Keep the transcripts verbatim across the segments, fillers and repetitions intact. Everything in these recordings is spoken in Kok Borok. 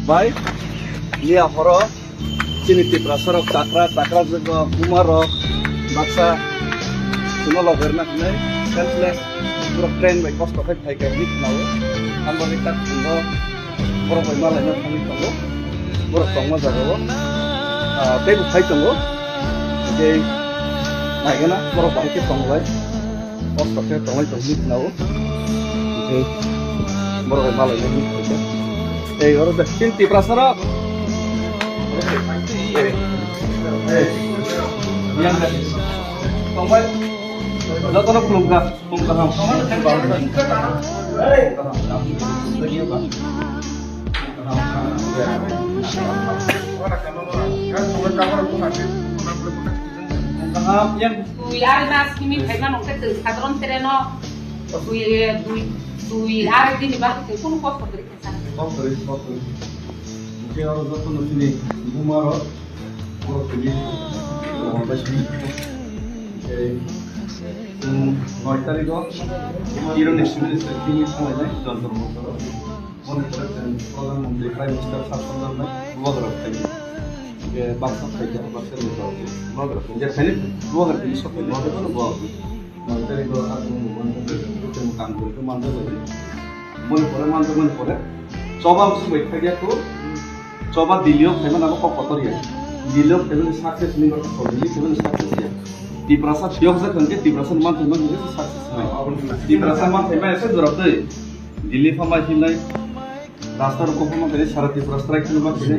Bai, miya horo chini Tiprasa rok chakra, chakra jogo buma rok baksa chwngno logerna hinwi senseless borok train bai kosto khai phaikha hinwi khwnao. Ang bagwi tak chwngno borok bai malaina thangwi tongo. Borok tongma jagao, ah, teibo phai tongo. Tei naigana borok bahai khe tonglai. Kosto khe tonglai tongwi khwnao. Tei borok bai malaina hinwi phaikha. Tei oro da chini Tiprasa rok. Tongbai. Jotono khulumkha. Khulumkha ham. Khulumkha ham. Twi ar mas kimi phaima nokte twi sadron tereno twi, twi, twi ar dini bagwi twi kunu kosto kwrwi khe sa. Kosto kwrwi, kosto kwrwi. Hwnkhe oro jotono chini buma rok borok tini, borok bai sini. Tei, um, noi tarikh o Iran ni civil state tini thanglainai Jantar Mantar o. Moni pore chwng Pradhan Mantri Prime Minister sab samjak nai vlog rok khai. Hwnkhe baksa khai khe baksa ni rok vlog rok khai. Je khai ni vlog rok tini sok khai vlog rok bo. Manjari bo aswk bo manjak bai, chwng kam kori khe manjak bai. Boni pore manjak boni pore choba bwswk bai phai ya ko, choba Delhi o phaima nabo kok kotor ya. Delhi o phaimani success ni kok kotor, Delhi phaimani success ya. Tiprasa phiyok jak hwnkhe Tiprasa ni manthai manthai khe success nai. Tiprasa manthai ma ese jorok twi. Delhi pha ma hinai. Rasta rok kophoma khe sara Tripura strike kheno ma khe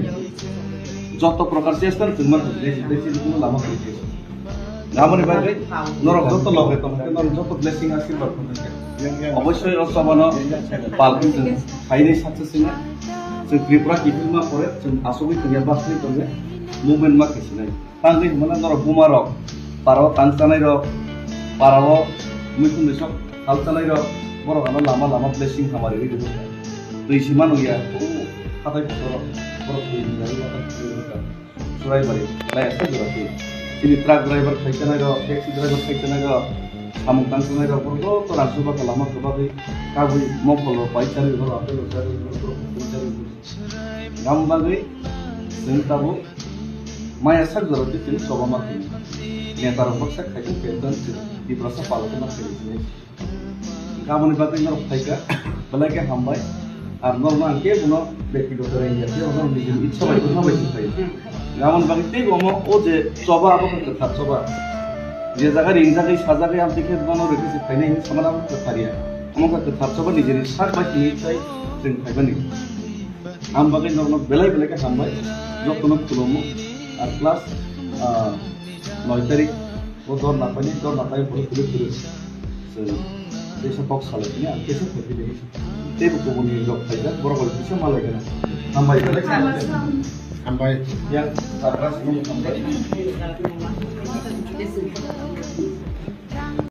joto prokar chesta no tongma khe besi besi rokno lama khe. Namoni bagwi norok joto loge tong khe norok joto blessing asirwad tong khe. Obossoi o chobano pal khe chwng phaini success wngna. Chwng Tripura kiphilma pore chwng asugwi tongya bachwi tongya movement ma khe sinai. Tangwi hwnmano norok buma rok, para o tang chanai rok, para o muikhum ni sok hal chanai rok, borok ano lama lama blessing hamari ri rwkha. Twi si manu ya, hatai kotor borok twi ni rai hatai kotor rwkha. Surai bari, lai asa jora twi. Chini truck driver khai chanai rok, taxi driver khai chanai rok, samung tang chanai rok, borok joto rang chuba kha lama kwbagwi kabwi mokol rok pai chanai rok, apple rok chanai rok, borok pai chanai rok. Gam bagwi chwng tabuk maya sak jora twi chwng choba ma khe. Neta rok baksa khai tong khe tong chwng Tiprasa palok ma khe. Gamoni bagwi norok phaikha, belai khe hambai. Ar norokno ang kebono bektigoto rengya khe, norok nijini ichha bai wngma bai se phaio. Gamoni bagwi teibo omo o je choba abo khe kwthar choba. Je jaga ringjagwi sajagwi amtwi khe bono rwkhe se phainai hinwi samani abo kwthar ya. Omo khe kwthar choba nijini sak bai tini chai chwng phaimani. Ang bagwi norokno belai belai khe hambai, jotono khulumo. Ar plus, ah, noi tarik o dorna paini, dorna paini phuru phuru phuru chwng teisa kok salai phini ang teisa thai phini. Teibo kubuni rok phaijak, borok bai kisa malai gana. Hambai belai khe hambai. Hambai. Yang sakra sini hambai.